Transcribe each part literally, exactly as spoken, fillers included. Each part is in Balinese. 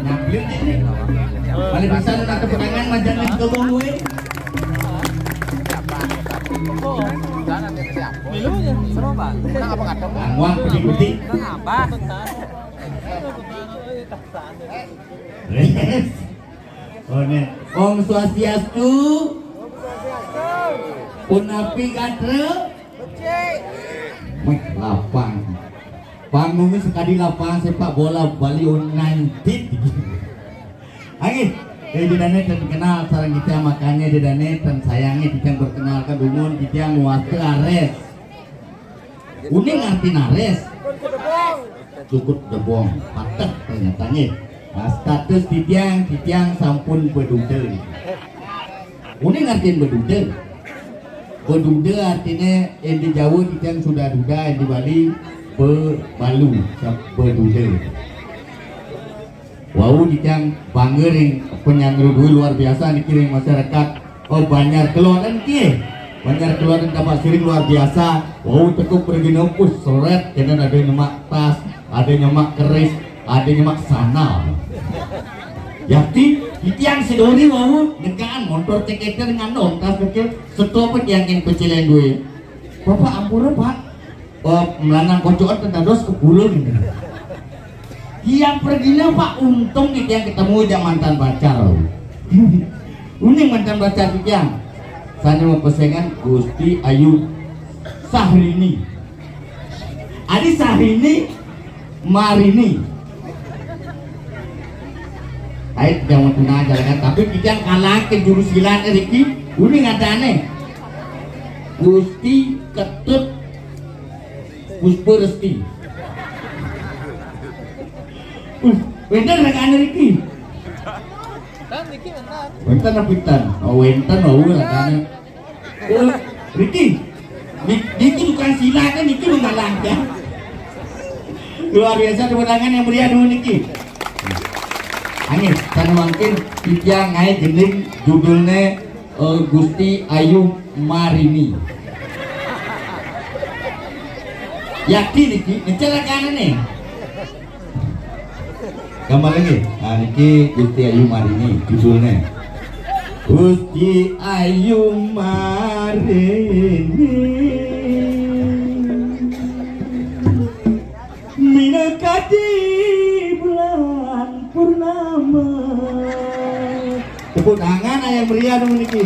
Nah, beli ini. Paling bisa lu tepuk tangan, majan nih, tepuk gue. Milunya. Seru, Bang. Kita ngapa ngadep? Angwang putih-putih. Kita ngapa? Yes. Oh, nih. Om Swastiastu. Punapi gatra. Wih, lapang. Panggungnya sekali lapangan sepak bola Bali United. Oke, jadi dane dan kenal sareng kita, makanya di dane dan sayangnya kita berkenalkan dumun kita yang wasta ares. Uning arti nares. Cukup debong, patah ternyata nih. Nah, status titiang, titiang sampun beduda nih. Uning artin beduda. Beduda artinya yang di Jawa titiang sudah duda, yang di Bali bebalu, beduda. Wau dicang bangga ring penyangga duit luar biasa niki ring masyarakat. Oh, Banjar Keloden ki. Banjar Keloden Tapak Siring luar biasa. Wau tekuk pergi nepus seret kena ada nyemak tas, ada nyemak keris, ada nyemak sandal. Yakti, titiang sedori wau negaan motor ceketer dengan tas kecil, setopet yang yang pecelen duit. Bapak ampura, Pak. Oh, melanang kocokan tentados kebulun. Yang perginya Pak, untung nih yang ketemu aja mantan pacar. Uning mantan pacar titiang. Sana mau pesengan Gusti Ayu Sahrini. Adi Sahrini Marini. Ayo jangan tuna aja kan, tapi kita kalah ke juru silat Riki. Uning ada aneh. Gusti Ketut Puspa Resti. Uh, wenten ragane Riki. Kan Riki benar. Wenten apa itan? Oh, wenten, oh, ragane. Oh, Riki. Ni- Niki tukang silat kan, Niki mengalang ya. Luar biasa tepuk tangan yang meriah dulu Niki. Angin, kan mungkin titiang ngai gending judulnya eh, Gusti Ayu Marini. Yakin iki? Ngecel ragane nih. Gambar lagi. Nah, niki Gusti Ayu Marini judulnya. Gusti Ayu Marini minangka di bulan purnama. Tepuk tangan ayah meriah dong niki.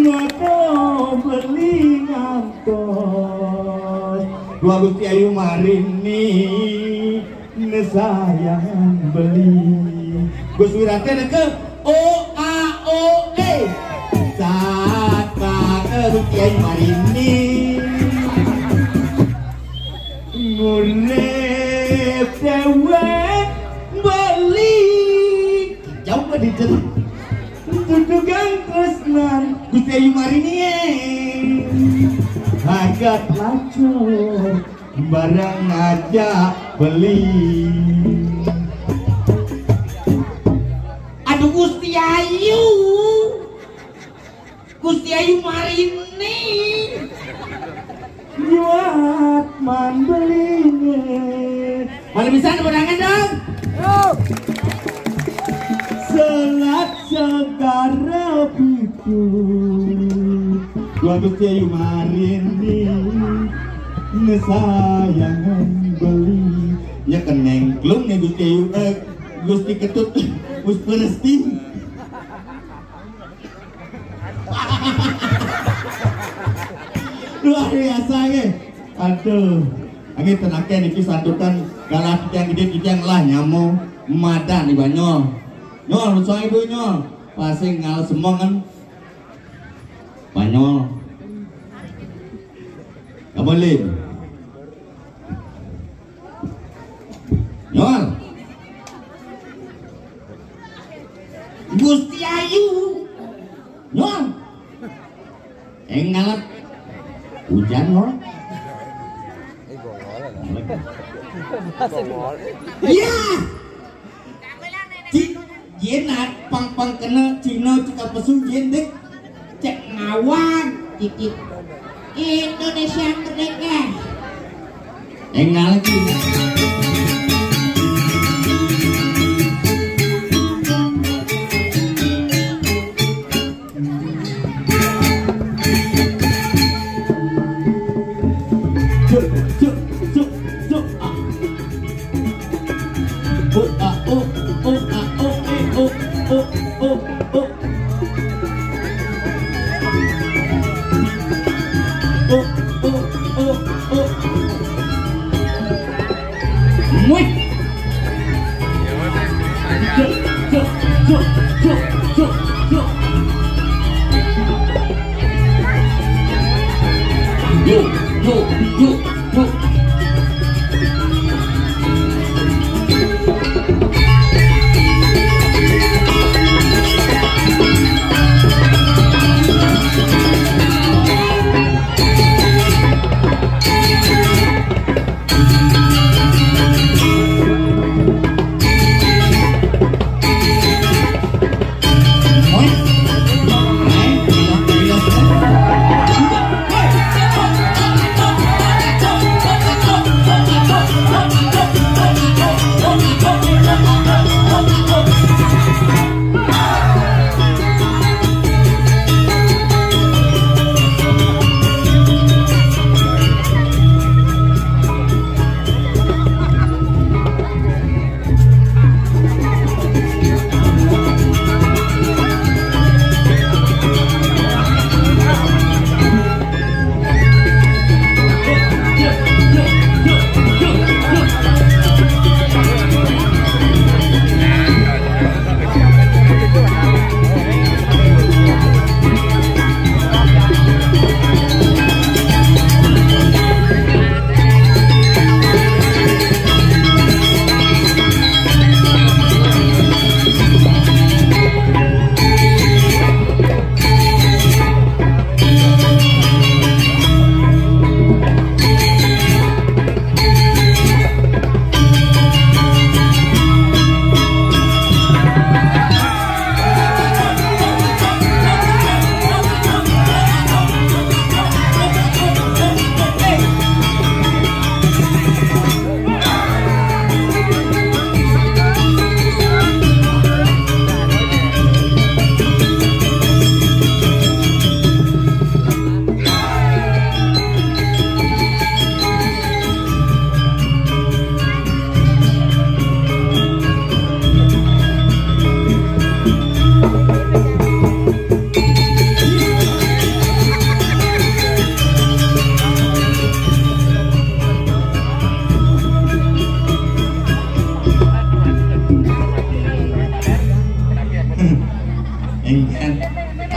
Napa beli ngantos Dua Gusti Ayu Marini nesayangan beli. Gus Wirate neke O A O E. Saka Gusti Ayu Marini. Ngurip dewek beli. Jauh di jeruk. Tutugan tresnan Gusti Ayu Marini. Hagat lacur barang aja beli. Aduh Gusti Ayu. Gusti Ayu Marini. Nyuat man belinge. Mana bisa tepuk tangan dong? Selat Segara Pitu. Dua Gusti Ayu Marini. Nesayangan beli. Ya keneng klung nih Gusti Ayu, eh, Gusti Ketut. Gus Peresti. Luar biasa nggih. Aduh. Nggih tenake niki santukan galah titiang gedhe titiang lah nyamo madan di Banyol. Nyol, soal ibu nyol. Pasing ngal semong kan. Banyol. Apa lin? Nyol. Gusti Ayu. Nyol. Ing ngalet. Hujan, Nyol. Iya. Ci, yen pang-pang kena Cina cekap pesu yen dek cek ngawang titik. Indonesia merdeka. Ing ngalet.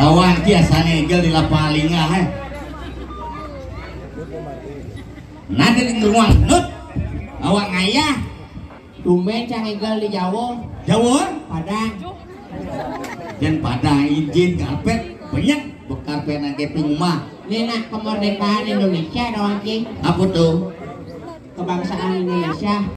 Awak ki asal ngegel di lapang lingah, eh. Nanti di ruang nut. Awak ngayah. Tumben cang ngegel di Jawa. Jawa? Padang. Jan Padang, izin karpet banyak, bekarpet nang keping rumah. Ini nak kemerdekaan Indonesia dong, anjing. Apa tuh? Kebangsaan Indonesia.